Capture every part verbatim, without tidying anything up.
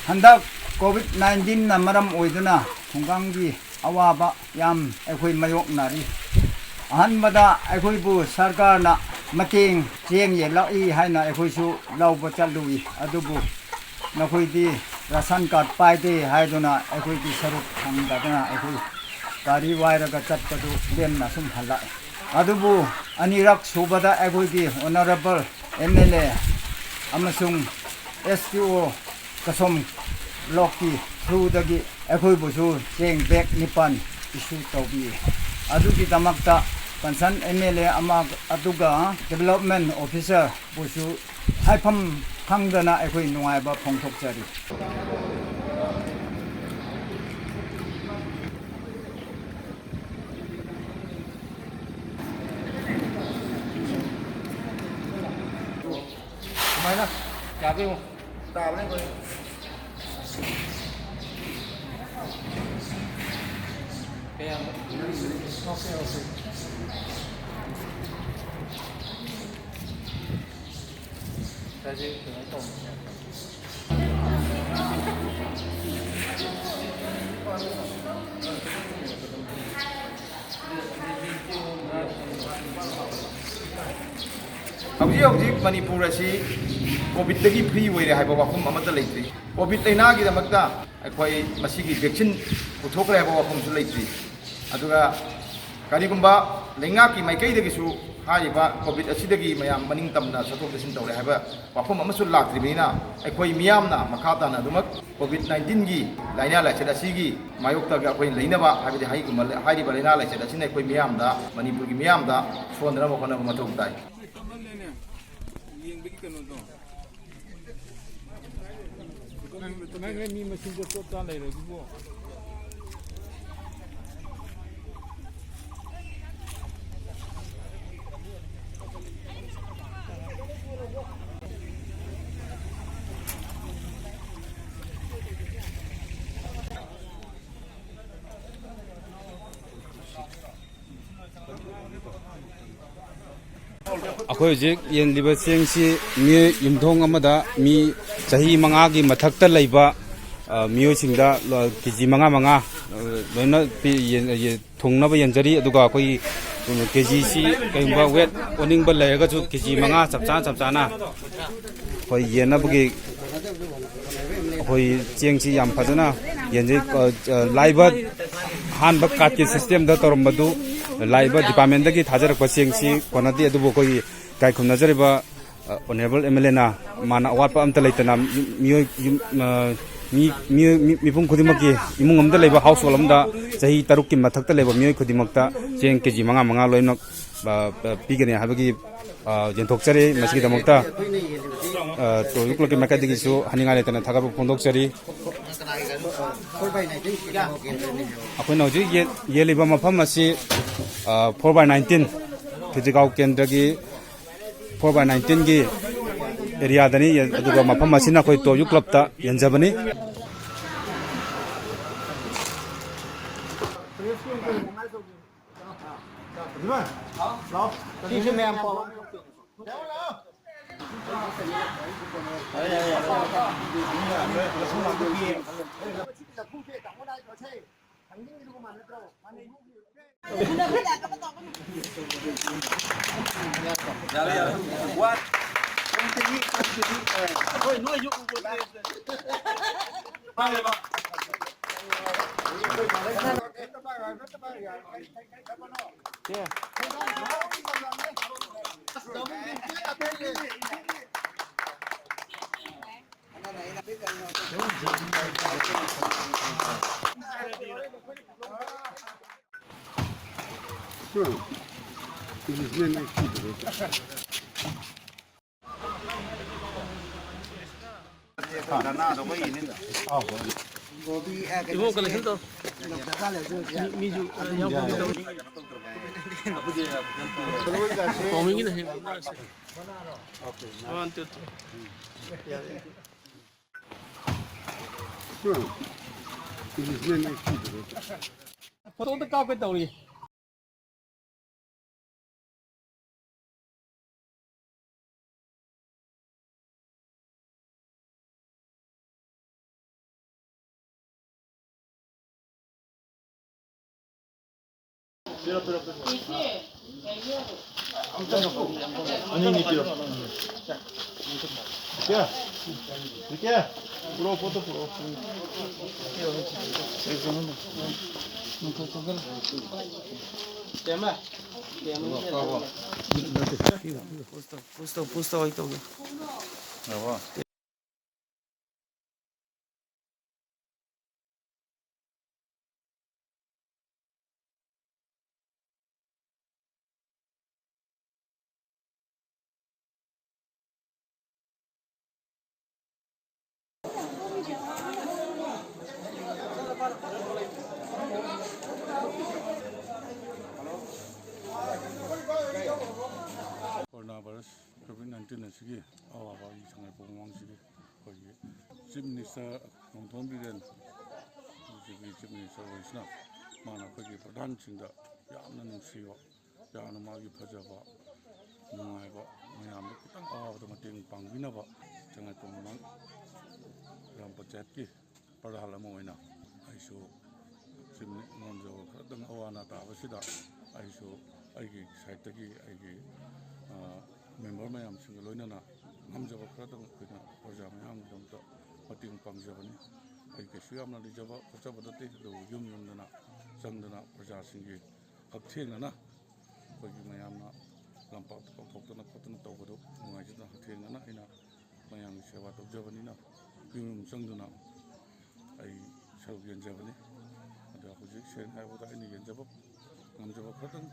ꯍꯟꯗꯛ ꯀꯣꯚꯤꯗ ꯅꯥꯏꯟꯇꯤꯟꯅ ꯃꯔꯝ ꯑꯣꯏꯗꯨꯅ ꯈꯨꯡꯒꯪꯒꯤ ꯑꯋꯥꯕ ꯌꯥꯝ ꯑꯩꯈꯣꯏ ꯃꯥꯌꯣꯛꯅꯔꯤ꯫ ꯑꯍꯥꯟꯕꯗ ꯑꯩꯈꯣꯏꯕꯨ ꯁꯔꯀꯥꯔꯅ ꯃꯇꯦꯡ ꯆꯦꯡ ꯌꯦꯜꯂꯛꯏ ꯍꯥꯏꯅ ꯑꯩꯈꯣꯏꯁꯨ ꯂꯧꯕ ꯆꯠꯂꯨꯏ, ꯑꯗꯨꯕꯨ ꯅꯈꯣꯏꯗꯤ ꯔꯥꯁꯟ ꯀꯥꯔꯗ ꯄꯥꯏꯗꯦ ꯍꯥꯏꯗꯨꯅ ꯑꯩꯈꯣꯏꯒꯤ ꯁꯔꯨꯛ ꯐꯪꯗꯗꯅ ꯑꯩꯈꯣꯏ ꯒꯥꯔꯤ ꯋꯥꯏꯔꯒ ꯆꯠꯄꯗꯨ ꯂꯦꯝꯅ ꯁꯨꯝ ꯍꯜꯂꯛꯑꯦ꯫ ꯑꯗꯨꯕꯨ ꯑꯅꯤꯔꯛ ꯁꯨꯕꯗ ꯑꯩꯈꯣꯏꯒꯤ ꯑꯣꯅꯔꯦꯕꯜ ꯑꯦꯝ ꯑꯦꯜ ꯑꯦ ꯑꯃꯁꯨꯡ ꯑꯦꯁ ꯇꯤ ꯑꯣ ꯀꯁꯣꯝ ꯕ꯭ꯂꯣꯛꯀꯤ ꯊ꯭ꯔꯨꯗꯒꯤ ꯑꯩꯈꯣꯏꯕꯨꯁꯨ ꯆꯦꯡ ꯕꯦꯒ ꯅꯤꯄꯥꯟ ꯏꯁꯨ ꯇꯧꯕꯤ꯫ ꯑꯗꯨꯒꯤꯗꯃꯛꯇ ꯀꯟꯁꯔꯟ ꯑꯦꯝ ꯑꯦꯜ ꯑꯦ ꯑꯃ ꯑꯗꯨꯒ ꯗꯤꯕꯦꯂꯞꯃꯦꯟ ꯑꯣꯐꯤꯁꯔꯕꯨꯁꯨ ꯍꯥꯏꯐꯝ ꯈꯪꯗꯅ ꯑꯩꯈꯣꯏ ꯅꯨꯡꯉꯥꯏꯕ ꯐꯣꯡꯗꯣꯛꯆꯔꯤ꯫ ꯁꯨꯃꯥꯏꯅ ꯌꯥꯕ꯭ꯔꯥ ꯌꯦꯡꯉꯣ꯫ ꯇꯥꯕ꯭ꯔꯥ ꯌꯦꯡꯉꯣ꯫ ꯀꯌꯥꯅꯣ? Okay, okay. ꯁꯤꯗꯤ ꯀꯩꯅꯣ ꯇꯧꯕꯅꯦ꯫ ꯍꯧꯖꯤꯛ ꯍꯧꯖꯤꯛ ꯃꯅꯤꯄꯨꯔ ꯑꯁꯤ ꯀꯣꯚꯤꯗꯇꯒꯤ ꯐ꯭ꯔꯤ ꯑꯣꯏꯔꯦ ꯍꯥꯏꯕ ꯋꯥꯐꯝ ꯑꯃꯠꯇ ꯂꯩꯇ꯭ꯔꯤ꯫ ꯀꯣꯚꯤꯗ ꯂꯥꯏꯅꯥꯒꯤꯗꯃꯛꯇ ꯑꯩꯈꯣꯏ ꯃꯁꯤꯒꯤ ꯚꯦꯛꯁꯤꯟ ꯄꯨꯊꯣꯛꯈ꯭ꯔꯦ ꯍꯥꯏꯕ ꯋꯥꯐꯝꯁꯨ ꯂꯩꯇ꯭ꯔꯤ꯫ ꯑꯗꯨꯒ ꯀꯔꯤꯒꯨꯝꯕ ꯂꯩꯉꯥꯛꯀꯤ ꯃꯥꯏꯀꯩꯗꯒꯤꯁꯨ ꯍꯥꯏꯔꯤꯕ ꯀꯣꯚꯤꯗ ꯑꯁꯤꯗꯒꯤ ꯃꯌꯥꯝ ꯃꯅꯤꯡ ꯇꯝꯅ ꯆꯠꯊꯣꯛ ꯆꯠꯁꯤꯟ ꯇꯧꯔꯦ ꯍꯥꯏꯕ ꯋꯥꯐꯝ ꯑꯃꯁꯨ ꯂꯥꯛꯇ꯭ꯔꯤꯕꯅꯤꯅ, ꯑꯩꯈꯣꯏ ꯃꯤꯌꯥꯝꯅ ꯃꯈꯥ ꯇꯥꯅ ꯑꯗꯨꯃꯛ ꯀꯣꯚꯤꯗ ꯅꯥꯏꯟꯇꯤꯟꯒꯤ ꯂꯥꯏꯅꯥ ꯂꯥꯏꯆꯠ ꯑꯁꯤꯒꯤ ꯃꯥꯌꯣꯛꯇꯒ ꯑꯩꯈꯣꯏ ꯂꯩꯅꯕ, ꯍꯥꯏꯕꯗꯤ ꯍꯥꯏꯒꯨꯝꯕ ꯍꯥꯏꯔꯤꯕ ꯂꯥꯏꯅꯥ ꯂꯥꯏꯆꯠ ꯑꯁꯤꯅ ꯑꯩꯈꯣꯏ ꯃꯤꯌꯥꯝꯗ, ꯃꯅꯤꯄꯨꯔꯒꯤ ꯃꯤꯌꯥꯝꯗ ꯁꯣꯟꯗꯅꯕ ꯍꯣꯠꯅꯕ ꯃꯊꯧ ꯇꯥꯏ꯫ ꯌꯦꯡꯕꯒꯤ ꯀꯩꯅꯣꯗꯣ꯫ ꯅꯪ, ꯅꯪ ꯃꯤ ꯃꯁꯤꯡꯗꯣ ꯆꯞ ꯆꯥ ꯂꯩꯔꯦ ꯑꯗꯨꯕꯨ꯫ ꯑꯩꯈꯣꯏ ꯍꯧꯖꯤꯛ ꯌꯦꯟꯂꯤꯕ ꯆꯦꯡꯁꯤ ꯃꯤꯑꯣꯏ ꯌꯨꯝꯊꯣꯡ ꯑꯃꯗ ꯃꯤ ꯆꯍꯤ ꯃꯉꯥꯒꯤ ꯃꯊꯛꯇ ꯂꯩꯕ, ꯑ, ꯃꯤꯑꯣꯏꯁꯤꯡꯗ ꯂꯣ-, ꯀꯦ ꯖꯤ ꯃꯉꯥ ꯃꯉꯥ, ꯑ, ꯂꯣꯏꯅ ꯄꯤ-, ꯌꯦꯟ-, ꯌꯦ-, ꯊꯨꯡꯅꯕ ꯌꯦꯟꯖꯔꯤ꯫ ꯑꯗꯨꯒ ꯑꯩꯈꯣꯏꯒꯤ ꯀꯦ ꯖꯤꯁꯤ ꯀꯩꯒꯨꯝꯕ ꯋꯦꯠ ꯑꯣꯟꯅꯤꯡꯕ ꯂꯩꯔꯒꯁꯨ ꯀꯦ ꯖꯤ ꯃꯉꯥ ꯆꯞ ꯆꯥꯅ, ꯆꯞ ꯆꯥꯅ ꯑꯩꯈꯣꯏ ꯌꯦꯟꯅꯕꯒꯤ ꯑꯩꯈꯣꯏ ꯆꯦꯡꯁꯤ ꯌꯥꯝ ꯐꯖꯅ ꯌꯦꯟꯖꯩ꯫ ꯑ, ꯑ, ꯂꯥꯛꯏꯕ ꯑꯍꯥꯟꯕ ꯀꯥꯔꯠꯀꯤ ꯁꯤꯁꯇꯦꯝꯗ ꯇꯧꯔꯝꯕꯗꯨ ꯂꯥꯛꯏꯕ ꯗꯤꯄꯥꯔꯠꯃꯦꯟꯗꯒꯤ ꯊꯥꯖꯔꯛꯄ ꯆꯦꯡꯁꯤ ꯀꯣꯟꯅꯗꯦ꯫ ꯑꯗꯨꯕꯨ ꯑꯩꯈꯣꯏꯒꯤ ꯏꯀꯥꯏ ꯈꯨꯝꯅꯖꯔꯤꯕ, ꯑ, ꯑꯣꯅꯔꯦꯕꯜ ꯑꯦꯝ ꯑꯦꯜ ꯑꯦꯅ ꯃꯥꯅ ꯑꯋꯥꯠꯄ ꯑꯝꯇ ꯂꯩꯇꯅ ꯃꯤ-, ꯃꯤꯑꯣꯏ ꯌꯨꯝ-, ꯑ, ꯃꯤ-, ꯃꯤꯑꯣꯏ ꯃꯤ-, ꯃꯤꯄꯨꯝ ꯈꯨꯗꯤꯡꯃꯛꯀꯤ ꯏꯃꯨꯡ ꯑꯃꯗ ꯂꯩꯕ ꯍꯥꯎꯁ ꯍꯣꯜ ꯑꯃꯗ ꯆꯍꯤ ꯇꯔꯨꯛꯀꯤ ꯃꯊꯛꯇ ꯂꯩꯕ ꯃꯤꯑꯣꯏ ꯈꯨꯗꯤꯡꯃꯛꯇ ꯆꯦꯡ ꯀꯦ ꯖꯤ ꯃꯉꯥ ꯃꯉꯥ ꯂꯣꯏꯅꯃꯛ, ꯑ, ꯑ, ꯄꯤꯒꯅꯤ ꯍꯥꯏꯕꯒꯤ ꯑ, ꯌꯦꯟꯊꯣꯛꯆꯔꯤ꯫ ꯃꯁꯤꯒꯤꯗꯃꯛꯇ, ꯑ, ꯇꯣꯌꯨ ꯀ꯭ꯂꯕꯀꯤ ꯃꯥꯏꯀꯩꯗꯒꯤꯁꯨ ꯍꯥꯏꯅꯤꯡꯉꯥꯏ ꯂꯩꯇꯅ ꯊꯥꯒꯠꯄ ꯐꯣꯡꯗꯣꯛꯆꯔꯤ꯫ ꯑꯩꯈꯣꯏꯅ ꯍꯧꯖꯤꯛ ꯌꯦ-, ꯌꯦꯜꯂꯤꯕ ꯃꯐꯝ ꯑꯁꯤ, ꯑ, four by nineteen ꯐꯤꯖꯤꯒꯥꯎ ꯀꯦꯟꯗ꯭ꯔꯒꯤ four by nineteenꯒꯤ ꯑꯦꯔꯤꯌꯥꯗꯅꯤ, ꯑꯗꯨꯒ ꯃꯐꯝ ꯑꯁꯤꯅ ꯑꯩꯈꯣꯏ ꯇꯣꯌꯨ ꯀ꯭ꯂꯕꯇ ꯌꯦꯟꯖꯕꯅꯤ꯫ ꯁꯤꯁꯨ ꯃꯌꯥꯝ ꯄꯥꯎ꯫ ꯌꯥꯔꯦ, ꯌꯥꯔꯦ꯫ One, two, three, two, three. ꯍꯣꯏ, ꯅꯣꯏꯁꯨ ꯎꯕ ꯅꯠꯇꯦ꯫ ꯏꯕꯨꯡꯉꯣ, collection ꯇꯧ꯫ ꯃꯤꯁꯨ, ꯑ, ꯌꯥꯎꯕ ꯇꯧ꯫ ꯄꯥꯎꯃꯤꯒꯤꯅ ꯍꯦꯟꯅ ꯋꯥꯔꯁꯦ꯫ One, two, three꯫ ꯌꯥꯔꯦ꯫ ꯐꯣꯇꯣ ꯑꯝꯇ ꯀꯥꯞꯀꯦ ꯇꯧꯔꯤ꯫ ꯄꯤꯔꯣ, ꯄꯤꯔꯣ, ꯄꯤꯔꯣ꯫ ꯑꯅꯤꯅꯤ ꯄꯤꯔꯣ꯫ ꯏꯆꯦ, ꯏꯆꯦ, ꯄꯨꯔꯛꯑꯣ, ꯄꯣꯠꯇꯣ ꯄꯨꯔꯛꯑꯣ꯫ ꯄꯣꯁ ꯇꯧ, ꯄꯣꯁ ꯇꯧ, ꯄꯣꯁ ꯇꯧ, ꯑꯩ ꯇꯧꯒꯦ꯫ ꯀꯣꯔꯣꯅꯥ ꯚꯥꯏꯔꯁ ꯀꯣꯚꯤꯗ ꯅꯥꯏꯟꯇꯤꯟ ꯑꯁꯤꯒꯤ ꯑꯋꯥꯕꯒꯤ ꯁꯉꯥꯏꯄ꯭ꯔꯧ ꯃꯃꯥꯡꯁꯤꯒꯤ ꯑꯩꯈꯣꯏꯒꯤ ꯆꯤꯐ ꯃꯤꯅꯤꯁꯇꯔ ꯅꯣꯡꯊꯣꯝ ꯕꯤꯔꯦꯟ, ꯍꯧꯖꯤꯛꯀꯤ ꯆꯤꯐ ꯃꯤꯅꯤꯁꯇꯔ ꯑꯣꯏꯔꯤꯁꯤꯅ, ꯃꯥꯅ ꯑꯩꯈꯣꯏꯒꯤ ꯄ꯭ꯔꯙꯥꯟꯁꯤꯡꯗ ꯌꯥꯝꯅ ꯅꯨꯡꯁꯤꯕ, ꯌꯥꯝꯅ ꯃꯥꯒꯤ ꯐꯖꯕ, ꯅꯨꯡꯉꯥꯏꯕ, ꯃꯌꯥꯝꯗ ꯈꯤꯇꯪ ꯑꯋꯥꯕꯗ ꯃꯇꯦꯡ ꯄꯥꯡꯕꯤꯅꯕ ꯁꯉꯥꯏꯄ꯭ꯔꯧ ꯃꯃꯥꯡ ꯒ꯭ꯔꯥꯝ ꯄꯟꯆꯥꯌꯠꯀꯤ ꯄ꯭ꯔꯙꯥꯟ ꯑꯃ ꯑꯣꯏꯅ ꯑꯩꯁꯨ ꯆꯤꯐ ꯃꯤꯅꯤ-, ꯉꯝꯖꯕ ꯈꯔꯗꯪ ꯑꯋꯥ ꯑꯅꯥ ꯇꯥꯕꯁꯤꯗ ꯑꯩꯁꯨ ꯑꯩꯒꯤ ꯁꯥꯏꯠꯇꯒꯤ ꯑꯩꯒꯤ, ꯑ, ꯃꯦꯝꯕꯔ ꯃꯌꯥꯝꯁꯤꯡꯒ ꯂꯣꯏꯅꯅ ꯉꯝꯖꯕ ꯈꯔꯗꯪ ꯑꯩꯈꯣꯏꯅ ꯄ꯭ꯔꯖꯥ ꯃꯌꯥꯝꯒꯤꯗꯃꯛꯇ ꯃꯇꯦꯡ ꯄꯥꯡꯖꯕꯅꯤ꯫ ꯑꯩ ꯀꯩꯁꯨ ꯌꯥꯝꯅ ꯂꯩꯖꯕ ꯈꯣꯠꯆꯕ ꯅꯠꯇꯦ, ꯑꯗꯨꯕꯨ ꯌꯨꯝ ꯌꯨꯝꯗꯅ ꯆꯪꯗꯅ ꯄ꯭ꯔꯖꯥꯁꯤꯡꯒꯤ ꯍꯛꯊꯦꯡꯅꯅ ꯑꯩꯈꯣꯏꯒꯤ ꯃꯌꯥꯝꯅ ꯂꯝꯄꯥꯛꯇ ꯀꯧꯊꯣꯛꯇꯅ ꯈꯣꯠꯇꯅ ꯇꯧꯕꯗꯨ ꯅꯨꯡꯉꯥꯏꯖꯗꯅ ꯍꯛꯊꯦꯡꯅꯅ ꯑꯩꯅ ꯃꯌꯥꯝꯒꯤ ꯁꯦꯕꯥ ꯇꯧꯖꯕꯅꯤꯅ ꯌꯨꯝ ꯌꯨꯝ ꯆꯪꯗꯨꯅ ꯑꯩ ꯁꯔꯨꯛ ꯌꯦꯟꯖꯕꯅꯤ꯫ ꯑꯗ ꯍꯧꯖꯤꯛ ꯁꯦꯡꯅ ꯍꯥꯏꯔꯕꯗ ꯑꯩꯅ ꯌꯦꯟꯖꯕ ꯉꯝꯖꯕ ꯈꯛꯇꯪ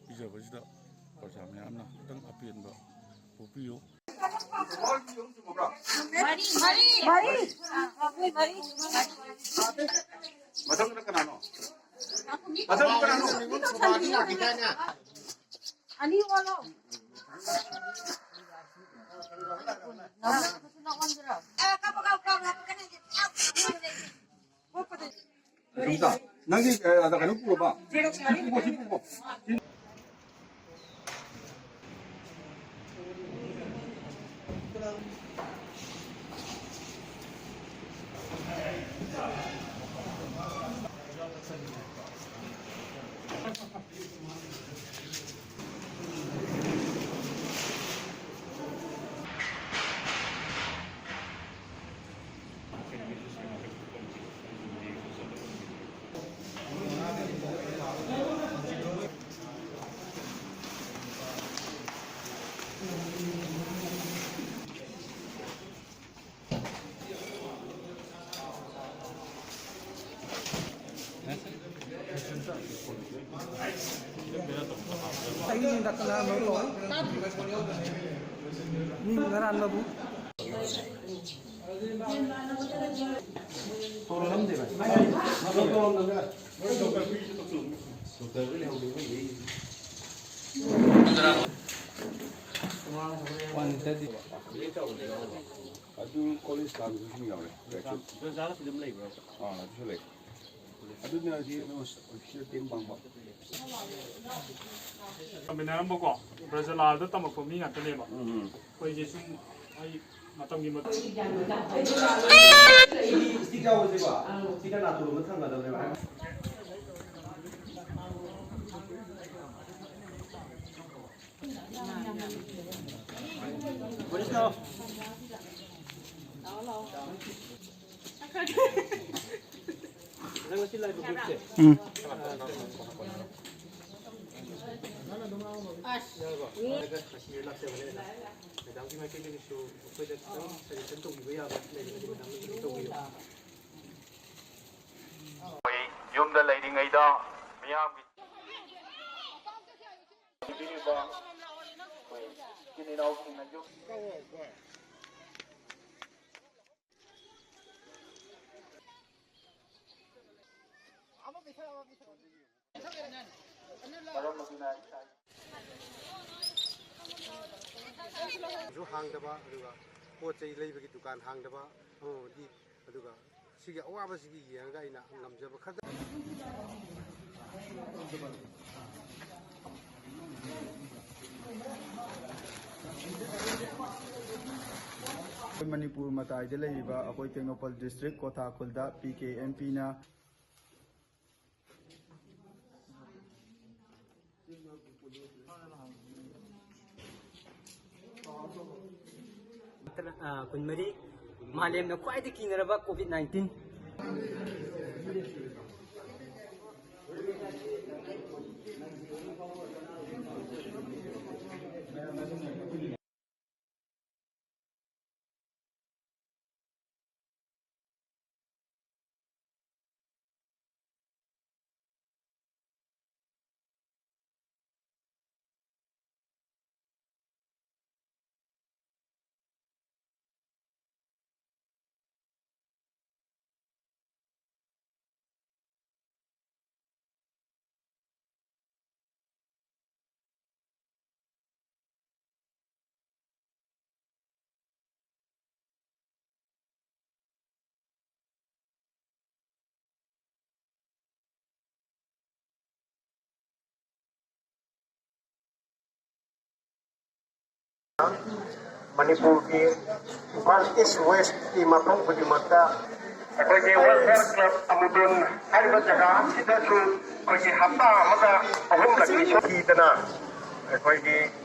ꯄꯤꯖꯕꯁꯤꯗ ꯄ꯭ꯔꯖꯥ ꯃꯌꯥꯝꯅ ꯈꯤꯇꯪ ꯑꯄꯦꯟꯕ ꯄꯣꯛꯄꯤꯌꯨ꯫ ꯃꯔꯤ, ꯃꯔꯤ, ꯃꯔꯤ꯫ ꯃꯊꯪꯗ ꯀꯅꯥꯅꯣ? ꯃꯊꯪꯗ ꯀꯅꯥꯅꯣ? ꯑꯅꯤ ꯑꯣꯜꯂꯣ꯫ ꯅꯪꯒꯤ, ꯑ, ꯀꯩꯅꯣ ꯄꯨꯔꯕ? ꯄꯨꯔꯕꯣ, ꯁꯤ ꯄꯨꯔꯕꯣ? ꯑꯩꯒꯤ ꯗꯥꯛꯇꯔ ꯅꯥꯔꯥꯟꯕ ꯀꯧꯏ꯫ ꯃꯤ ꯅꯥꯔꯥꯟꯕꯕꯨ꯫ ꯑꯗꯨ ꯀꯣꯂꯦꯖ ꯀꯥꯕꯗꯨꯁꯨ ꯌꯥꯎꯔꯦ꯫ ꯖꯣꯟꯖꯥꯗ ꯐꯤꯂꯝ ꯂꯩꯕ꯭ꯔꯣ? ꯑꯥ, ꯑꯗꯨꯁꯨ ꯂꯩ꯫ ꯑꯗꯨꯅ ꯍꯧꯖꯤꯛ ꯑꯣꯐꯤꯁꯤꯌꯦꯜ ꯇꯤꯝ ꯄꯥꯡꯕ꯫ ꯇꯝꯃꯤꯟꯅꯔꯝꯕꯀꯣ, ꯕ꯭ꯔꯖꯂꯥꯜꯗ ꯇꯝꯃꯛꯄ ꯃꯤ ꯉꯥꯛꯇꯅꯦꯕ꯫ ꯎꯝ, ꯎꯝ꯫ ꯑꯩꯈꯣꯏꯁꯦ ꯁꯨꯝ ꯑꯩ ꯃꯇꯝꯒꯤ ꯃꯇꯨꯡ ꯏꯁꯇꯤꯛ ꯌꯥꯎꯕꯁꯦꯀꯣ, ꯁꯤꯒ ꯅꯥꯇꯣꯟ ꯑꯃ ꯊꯝꯒꯗꯕꯅꯦꯕ꯫ ꯎꯝ꯫ ꯃꯦꯗꯥꯝꯒꯤ ꯃꯥꯏꯀꯩꯗꯒꯤꯁꯨ ꯑꯩꯈꯣꯏꯗ ꯈꯤꯇꯪ ꯁꯖꯦꯁꯟ ꯇꯧꯕꯤꯕ ꯌꯥꯕ ꯂꯩꯔꯒꯗꯤ ꯃꯦꯗꯥꯝꯅ ꯑꯗꯨꯝ ꯇꯧꯕꯤꯌꯨ꯫ ꯑꯩꯈꯣꯏ ꯌꯨꯝꯗ ꯂꯩꯔꯤꯉꯩꯗ ꯃꯤꯌꯥꯝꯒꯤ ꯄꯤꯕꯤꯔꯤꯕ ꯑꯩꯈꯣꯏ ꯏꯆꯤꯟ ꯏꯅꯥꯎꯁꯤꯡꯅ ꯌꯨꯝ ꯁꯨ ꯍꯥꯡꯗꯕ, ꯑꯗꯨꯒ ꯄꯣꯠ ꯆꯩ ꯂꯩꯕꯒꯤ ꯗꯨꯀꯥꯟ ꯍꯥꯡꯗꯕ ꯑꯃꯃꯗꯤ, ꯑꯗꯨꯒ ꯁꯤꯒꯤ ꯑꯋꯥꯕꯁꯤꯒꯤ ꯌꯦꯡꯉꯒ ꯑꯩꯅ ꯉꯝꯖꯕ ꯈꯔ ꯑꯩꯈꯣꯏ ꯃꯅꯤꯄꯨꯔ ꯃꯇꯥꯏꯗ ꯂꯩꯔꯤꯕ ꯑꯩꯈꯣꯏ ꯇꯦꯡꯅꯧꯄꯜ ꯗꯤꯁꯇ꯭ꯔꯤꯛ ꯀꯣꯊꯥ ꯈꯨꯜꯗ ꯄꯤ ꯀꯦ ꯑꯦꯝ ꯄꯤꯅ ꯑ, ꯀꯨꯟꯃꯔꯤ, ꯃꯥꯂꯦꯝꯅ ꯈ꯭ꯋꯥꯏꯗꯒꯤ ꯀꯤꯅꯔꯕ ꯀꯣꯚꯤꯗ ꯅꯥꯏꯟꯇꯤꯟ꯫ ꯃꯅꯤꯄꯨꯔꯒꯤ ꯏꯝꯐꯥꯜ ꯏꯁ ꯋꯦꯁꯀꯤ ꯃꯐꯝ ꯈꯨꯗꯤꯡꯃꯛꯇ ꯑꯩꯈꯣꯏꯒꯤ ꯋꯦꯜꯐꯤꯌꯔ ꯀ꯭ꯂꯕ ꯑꯃꯨꯗꯨꯟ ꯍꯥꯏꯔꯤꯕ ꯖꯒꯥ ꯑꯁꯤꯗꯁꯨ ꯑꯩꯈꯣꯏꯒꯤ ꯍꯞꯇꯥ ꯑꯃꯗ ꯑꯍꯨꯝꯂꯛꯇꯤ ꯁꯨ-, ꯊꯤꯗꯅ ꯑꯩꯈꯣꯏꯒꯤ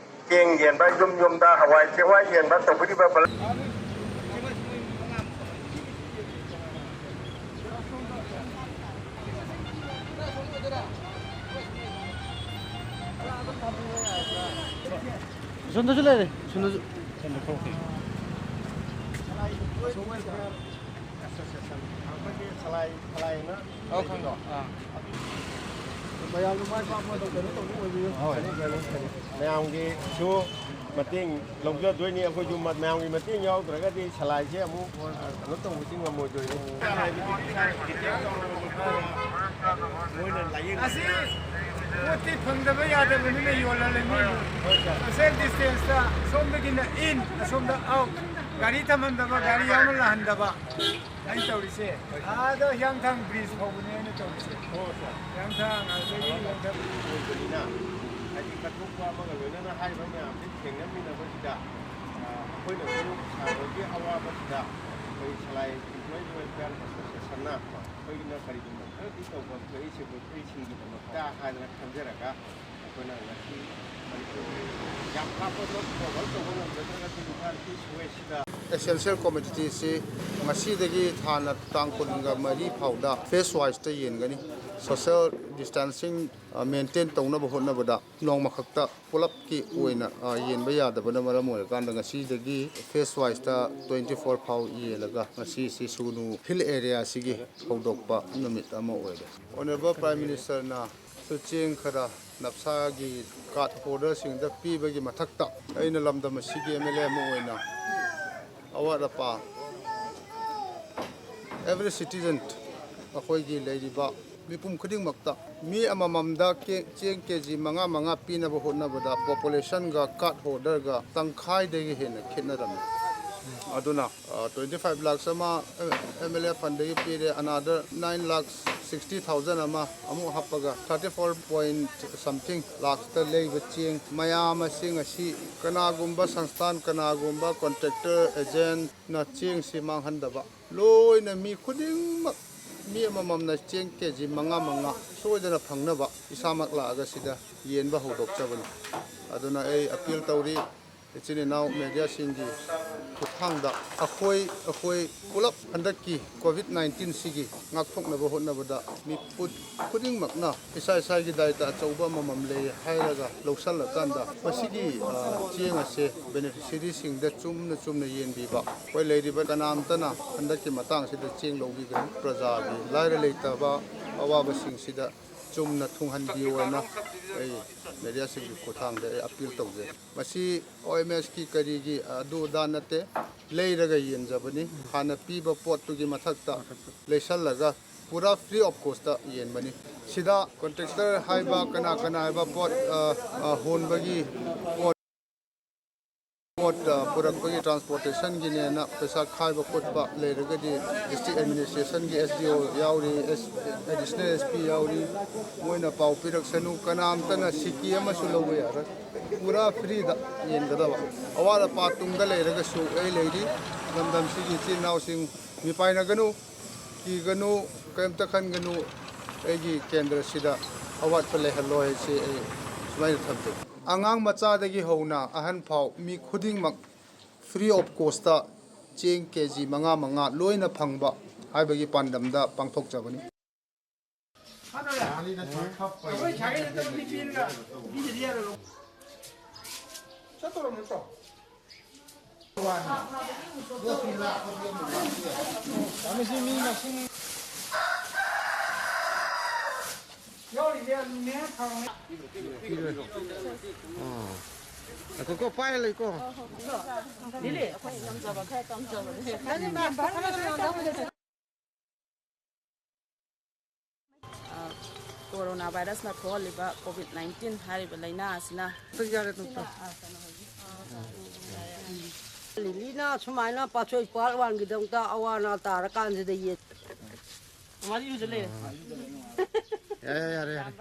ꯆꯦꯡ ꯌꯦꯟꯕ, ꯌꯨꯝ ꯌꯨꯝꯗ ꯍꯋꯥꯏ ꯆꯦꯡꯋꯥꯏ ꯌꯦꯟꯕ ꯇꯧꯕꯤꯔꯤꯕ ꯕꯂ-, ꯑꯁꯣꯝꯗꯁꯨ ꯂꯩꯔꯦ, ꯑꯁꯣꯝꯗꯁꯨ꯫ ꯑꯁꯣꯝꯗ ꯊꯣꯛꯈꯤ꯫ ꯑꯩꯈꯣꯏꯒꯤ ꯁꯂꯥꯏ, ꯁꯂꯥꯏꯅ ꯑꯣ, ꯈꯪꯉꯦ꯫ ꯑꯥ꯫ ꯃꯌꯥꯝꯅ ꯃꯥꯏ ꯄꯥꯛꯄ ꯀꯩꯅꯣ ꯇꯧꯕ ꯑꯣꯏꯕꯤꯌꯨ꯫ ꯍꯣꯏ꯫ ꯃꯌꯥꯝꯒꯤꯁꯨ ꯃꯇꯦꯡ ꯂꯧꯖꯗꯣꯏꯅꯤ꯫ ꯑꯩꯈꯣꯏꯁꯨ ꯃ-, ꯃꯌꯥꯝꯒꯤ ꯃꯇꯦꯡ ꯌꯥꯎꯗ꯭ꯔꯒꯗꯤ ꯁꯂꯥꯏꯁꯦ ꯑꯃꯨꯛ ꯀꯩꯅꯣ ꯇꯧꯕꯁꯤ ꯉꯝꯃꯣꯏꯗꯣꯏꯅꯤ꯫ ꯑꯁꯤ ꯄꯣꯠꯇꯤ ꯐꯪꯗꯕ ꯌꯥꯗꯕꯅꯤꯅ ꯌꯣꯜꯍꯜꯂꯅꯤ꯫ ꯁꯣꯁꯤꯌꯦꯜ ꯗꯤꯁꯇꯦꯟꯁꯇ ꯁꯣꯝꯗꯒꯤꯅ ꯏꯟ, ꯑꯁꯣꯝꯗ ꯑꯥꯎꯠ꯫ ꯒꯥꯔꯤ ꯊꯝꯍꯟꯗꯕ, ꯒꯥꯔꯤ ꯌꯥꯎꯅ ꯂꯥꯛꯍꯟꯗꯕ꯫ ꯑꯩꯅ ꯇꯧꯔꯤꯁꯦ ꯑꯥꯗ ꯍꯤꯌꯥꯡꯊꯥꯡ ꯕ꯭ꯔꯤꯖ ꯐꯥꯎꯕꯅꯦ ꯑꯩꯅ ꯇꯧꯔꯤꯁꯦ꯫ ꯍꯤꯌꯥꯡꯊꯥꯡ ꯑꯗꯨꯗꯒꯤ ꯂꯪꯊꯕꯥꯜ ꯑꯣꯏꯕꯅꯤꯅ, ꯍꯥꯏꯗꯤ ꯀꯠꯊꯣꯛꯄ ꯑꯃꯒ ꯂꯣꯏꯅꯅ ꯍꯥꯏꯔꯤꯕ ꯃꯌꯥꯝꯁꯦ ꯊꯦꯡꯅꯃꯤꯟꯅꯕꯁꯤꯗ, ꯑ, ꯑꯩꯈꯣꯏꯅꯁꯨ ꯁꯥꯔ ꯍꯣꯏꯒꯤ ꯑꯋꯥꯕꯁꯤꯗ ꯑꯩꯈꯣꯏ ꯁꯂꯥꯏ ꯏꯝꯄ꯭ꯂꯣꯌꯤꯁ ꯋꯦꯜꯐꯤꯌꯔ ꯑꯦꯁꯣꯁꯤꯌꯦꯁꯟꯅ ꯑꯩꯈꯣꯏꯒꯤꯅ ꯀꯔꯤꯒꯨꯝꯕ ꯈꯔꯗꯤ ꯇꯧꯐꯝ ꯊꯣꯛꯏ ꯁꯦꯀ꯭ꯔꯦꯇꯔꯤꯁꯤꯡꯒꯤꯗꯃꯛꯇ ꯍꯥꯏꯗꯅ ꯈꯟꯖꯔꯒ ꯑꯩꯈꯣꯏꯅ ꯉꯁꯤ ꯃꯅꯤꯄꯨꯔꯒꯤ ꯌꯥꯝ ꯂꯥꯞꯄ ꯅꯣꯠ ꯀꯣꯚꯔ ꯇꯧꯕ ꯉꯝꯖꯗ꯭ꯔꯒꯁꯨ ꯏꯝꯐꯥꯜ ꯏꯁ ꯋꯦꯁꯁꯤꯗ ꯑꯦꯁꯦꯟꯁꯤꯌꯦꯜ ꯀꯣꯃꯣꯗꯤꯇꯤꯁꯤ ꯉꯁꯤꯗꯒꯤ ꯊꯥꯅ ꯇꯥꯡ ꯀꯨꯟꯒ ꯃꯔꯤ ꯐꯥꯎꯗ ꯐꯦꯁ ꯋꯥꯏꯁꯇ ꯌꯦꯟꯒꯅꯤ꯫ ꯁꯣꯁꯤꯌꯦꯜ ꯗꯤꯁꯇꯦꯟꯁꯤꯡ, ꯑ, ꯃꯦꯟꯇꯦꯟ ꯇꯧꯅꯕ ꯍꯣꯠꯅꯕꯗ ꯅꯣꯡꯃꯈꯛꯇ ꯄꯨꯂꯞꯀꯤ ꯑꯣꯏꯅ, ꯑ, ꯌꯦꯟꯕ ꯌꯥꯗꯕꯅ ꯃꯔꯝ ꯑꯣꯏꯔꯀꯥꯟꯗ ꯉꯁꯤꯗꯒꯤ ꯐꯦꯁ ꯋꯥꯏꯁꯇ twenty four ꯐꯥꯎ ꯌꯦꯜꯂꯒ ꯉꯁꯤꯁꯤ ꯁꯨꯒꯅꯨ ꯍꯤꯜ ꯑꯦꯔꯤꯌꯥꯁꯤꯒꯤ ꯍꯧꯗꯣꯛꯄ ꯅꯨꯃꯤꯠ ꯑꯃ ꯑꯣꯏꯔꯦ꯫ ꯑꯣꯅꯔꯦꯕꯜ ꯄ꯭ꯔꯥꯏꯝ ꯃꯤꯅꯤꯁꯇꯔꯅ ꯁꯨ ꯆꯦꯡ ꯈꯔ ꯅꯞꯁꯥꯒꯤ ꯀꯥꯔꯗ ꯍꯣꯜꯗꯔꯁꯤꯡꯗ ꯄꯤꯕꯒꯤ ꯃꯊꯛꯇ ꯑꯩꯅ ꯂꯝꯗꯝ ꯑꯁꯤꯒꯤ ꯑꯦꯝ ꯑꯦꯜ ꯑꯦ ꯑꯃ ꯑꯣꯏꯅ ꯑꯋꯥꯠ ꯑꯄꯥ every citizen, ꯑꯩꯈꯣꯏꯒꯤ ꯂꯩꯔꯤꯕ ꯃꯤꯄꯨꯝ ꯈꯨꯗꯤꯡꯃꯛꯇ ꯃꯤ ꯑꯃꯃꯝꯗ ꯀꯦ-, ꯆꯦꯡ ꯀꯦ ꯖꯤ ꯃꯉꯥ ꯃꯉꯥ ꯄꯤꯅꯕ ꯍꯣꯠꯅꯕꯗ ꯄꯣꯄꯨꯂꯦꯁꯟꯒ ꯀꯥꯔꯗ ꯍꯣꯜꯗꯔꯒ ꯇꯪꯈꯥꯏꯗꯒꯤ ꯍꯦꯟꯅ ꯈꯦꯠꯅꯔꯝꯃꯤ꯫ ꯑꯗꯨꯅ, ꯑ, twenty five ꯂꯥꯛꯁ ꯑꯃ ꯑꯦꯝ ꯑꯦꯜ ꯑꯦ ꯐꯟꯗꯒꯤ ꯄꯤꯔꯦ, another nine lakhs Sixty thousand ꯑꯃ ꯑꯃꯨꯛ ꯍꯥꯞꯄꯒ thirty four point something ꯂꯥꯛꯇ ꯂꯩꯕ ꯆꯦꯡ ꯃꯌꯥꯝ ꯑꯁꯤ ꯉꯁꯤ ꯀꯅꯥꯒꯨꯝꯕ ꯁꯪꯁꯊꯥꯟ, ꯀꯅꯥꯒꯨꯝꯕ contractor, agentꯅ ꯆꯦꯡꯁꯤ ꯃꯥꯡꯍꯟꯗꯕ, ꯂꯣꯏꯅ ꯃꯤ ꯈꯨꯗꯤꯡꯃꯛ, ꯃꯤ ꯑꯃꯃꯝꯅ ꯆꯦꯡ ꯀꯦ ꯖꯤ ꯃꯉꯥ ꯃꯉꯥ ꯁꯣꯏꯗꯅ ꯐꯪꯅꯕ ꯏꯁꯥꯃꯛ ꯂꯥꯛꯑꯒ ꯁꯤꯗ ꯌꯦꯟꯕ ꯍꯧꯗꯣꯛꯆꯕꯅꯤ꯫ ꯑꯗꯨꯅ ꯑꯩ appeal ꯇꯧꯔꯤ, ꯏꯆꯤꯟ ꯏꯅꯥꯎ mediaꯁꯤꯡꯒꯤ ꯈꯨꯠꯊꯥꯡꯗ ꯑꯩꯈꯣꯏ, ꯑꯩꯈꯣꯏ ꯄꯨꯂꯞ ꯍꯟꯗꯛꯀꯤ COVID nineteen ꯁꯤꯒꯤ ꯉꯥꯛꯊꯣꯛꯅꯕ ꯍꯣꯠꯅꯕꯗ ꯃꯤꯄꯨꯝ ꯈꯨꯗꯤꯡꯃꯛꯅ ꯏꯁꯥ ꯏꯁꯥꯒꯤ ꯗꯥꯏꯇ ꯑꯆꯧꯕ ꯑꯃꯃꯝ ꯂꯩ ꯍꯥꯏꯔꯒ ꯂꯧꯁꯜꯂꯀꯥꯟꯗ ꯃꯁꯤꯒꯤ, ꯑ, ꯆꯦꯡ ꯑꯁꯦ beneficiaryꯁꯤꯡꯗ ꯆꯨꯝꯅ ꯆꯨꯝꯅ ꯌꯦꯟꯕꯤꯕ꯫ ꯑꯩꯈꯣꯏ ꯂꯩꯔꯤꯕ ꯀꯅꯥꯝꯇꯅ ꯍꯟꯗꯛꯀꯤ ꯃꯇꯥꯡꯁꯤꯗ ꯆꯦꯡ ꯂꯧꯕꯤꯒꯅꯨ꯫ ꯄ꯭ꯔꯖꯥꯒꯤ ꯂꯥꯏꯔ ꯂꯩꯇꯕ ꯑꯋꯥꯕꯁꯤꯡꯁꯤꯗ ꯆꯨꯝꯅ ꯊꯨꯡꯍꯟꯕꯤꯌꯨ ꯍꯥꯏꯅ ꯑꯩ mediaꯁꯤꯡꯒꯤ ꯈꯨꯠꯊꯥꯡꯗ ꯑꯩ appeal ꯇꯧꯖꯩ꯫ ꯃꯁꯤ OMSꯀꯤ ꯀꯔꯤꯒꯤ ꯑꯗꯨ ꯑꯗꯥ ꯅꯠꯇꯦ, ꯂꯩꯔꯒ ꯌꯦꯟꯖꯕꯅꯤ꯫ ꯍꯥꯟꯅ ꯄꯤꯕ ꯄꯣꯠꯇꯨꯒꯤ ꯃꯊꯛꯇ ꯂꯩꯁꯜꯂꯒ ꯄꯨꯔꯥ free of costꯇ ꯌꯦꯟꯕꯅꯤ꯫ ꯁꯤꯗ contractor ꯍꯥꯏꯕ, ꯀꯅꯥ ꯀꯅꯥ ꯍꯥꯏꯕ ꯄꯣꯠ, ꯑ, ꯑ, ꯍꯣꯟꯕꯒꯤ ꯄꯣꯠ, ꯄꯣꯠ, ꯑ, ꯄꯨꯔꯛꯄꯒꯤ transportationꯒꯤꯅꯦꯅ ꯄꯩꯁꯥ ꯈꯥꯏꯕ ꯈꯣꯠꯄ ꯂꯩꯔꯒꯗꯤ district administrationꯒꯤ SDO ꯌꯥꯎꯔꯤ, ꯑꯦꯁ-, additional SP ꯌꯥꯎꯔꯤ, ꯃꯣꯏꯅ ꯄꯥꯎ ꯄꯤꯔꯛꯁꯅꯨ꯫ ꯀꯅꯥꯝꯇꯅ ꯁꯤꯀꯤ ꯑꯃꯁꯨ ꯂꯧꯕ ꯌꯥꯔꯣꯏ꯫ ꯄꯨꯔꯥ freeꯗ ꯌꯦꯟꯒꯗꯕ꯫ ꯑꯋꯥꯠ ꯑꯄꯥ ꯇꯨꯡꯗ ꯂꯩꯔꯒꯁꯨ ꯑꯩ ꯂꯩꯔꯤ꯫ ꯂꯝꯗꯝꯁꯤꯒꯤ ꯏꯆꯤꯟ ꯏꯅꯥꯎꯁꯤꯡ ꯃꯤꯄꯥꯏꯅꯒꯅꯨ, ꯀꯤꯒꯅꯨ, ꯀꯔꯤꯝꯇ ꯈꯟꯒꯅꯨ꯫ ꯑꯩꯒꯤ ꯀꯦꯟꯗ꯭ꯔꯁꯤꯗ ꯑꯋꯥꯠꯄ ꯂꯩꯍꯜꯂꯣꯏ ꯍꯥꯏꯁꯤ ꯑꯩ ꯁꯨꯃꯥꯏꯅ ꯊꯝꯖꯒꯦ꯫ ꯑꯉꯥꯡ ꯃꯆꯥꯗꯒꯤ ꯍꯧꯅ ꯑꯍꯟ ꯐꯥꯎ ꯃꯤ ꯈꯨꯗꯤꯡꯃꯛ free of costꯇ ꯆꯦꯡ ꯀꯦ ꯖꯤ ꯃꯉꯥ ꯃꯉꯥ ꯂꯣꯏꯅ ꯐꯪꯕ ꯍꯥꯏꯕꯒꯤ ꯄꯥꯟꯗꯝꯗ ꯄꯥꯡꯊꯣꯛꯆꯕꯅꯤ꯫ ꯌꯥꯎꯔꯤꯁꯦ ꯑꯂꯨꯅꯦ, ꯊꯥꯎꯅꯦ꯫ ꯄꯤꯔꯣꯏ꯫ ꯑꯥ꯫ ꯉꯥꯏꯈꯣꯀꯣ, ꯄꯥꯏꯔ ꯂꯩꯀꯣ꯫ ꯂꯤꯂꯤ, ꯑꯩꯈꯣꯏ ꯉꯝꯖꯕ ꯈꯔ ꯇꯝꯖꯕꯅꯦ꯫ ꯀꯣꯔꯣꯅꯥ ꯚꯥꯏꯔꯁꯅ ꯊꯣꯛꯍꯜꯂꯤꯕ ꯀꯣꯚꯤꯗ ꯅꯥꯏꯟꯇꯤꯟ ꯍꯥꯏꯔꯤꯕ ꯂꯥꯏꯅꯥ ꯑꯁꯤꯅ ꯌꯥꯔꯦ, ꯗꯣꯛꯇꯔ꯫ ꯂꯤꯂꯤꯅ ꯁꯨꯃꯥꯏꯅ ꯄꯥꯠꯁꯣꯏ ꯄꯥꯠ ꯋꯥꯟꯒꯤꯗꯃꯛꯇ ꯑꯋꯥ ꯑꯅꯥ ꯇꯥꯔꯀꯥꯟꯁꯤꯗ ꯌꯦꯟ ꯃꯔꯤ ꯍꯨꯖꯤꯜꯂꯦ꯫ ꯌꯥꯔꯦ, ꯌꯥꯔꯦ, ꯌꯥꯔꯦ꯫